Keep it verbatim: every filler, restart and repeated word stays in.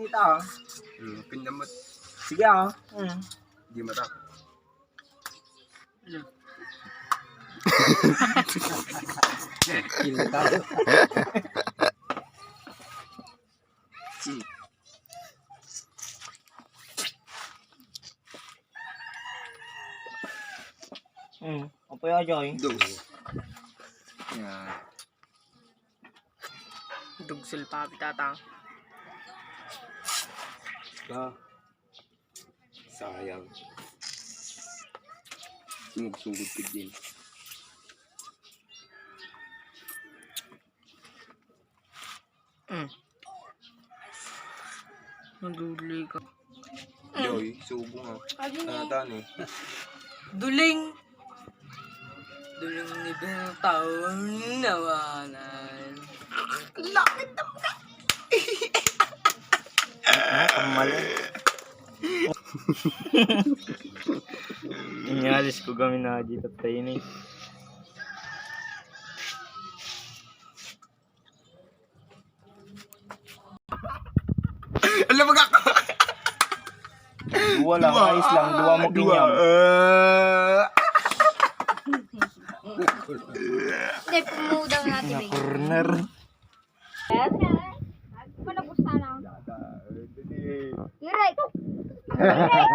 Kita, ah. Hmm, pindamot. Sige, ah. Hmm. Di mata. Kita. Hmm. Hmm, apoy aja, eh. Dos. Yan. Dugsil pa, pitata. Ah. Sayang. Sumugod-sugod ko din. Mm. Naduli ka. Joy, subo nga. Adi ni. Natan eh. Duling. Duling ni Bentaw nawanan. Lapit na mga. Ah, kamali. Inyalis ko kami na di tatay ini. Alam mo ka? Dua lang, ayos lang, dua mo kinyam. Eh. Hindi, pumudaw natin eh. Corner. Yes. Ano, gusto lang? Direk. Direk.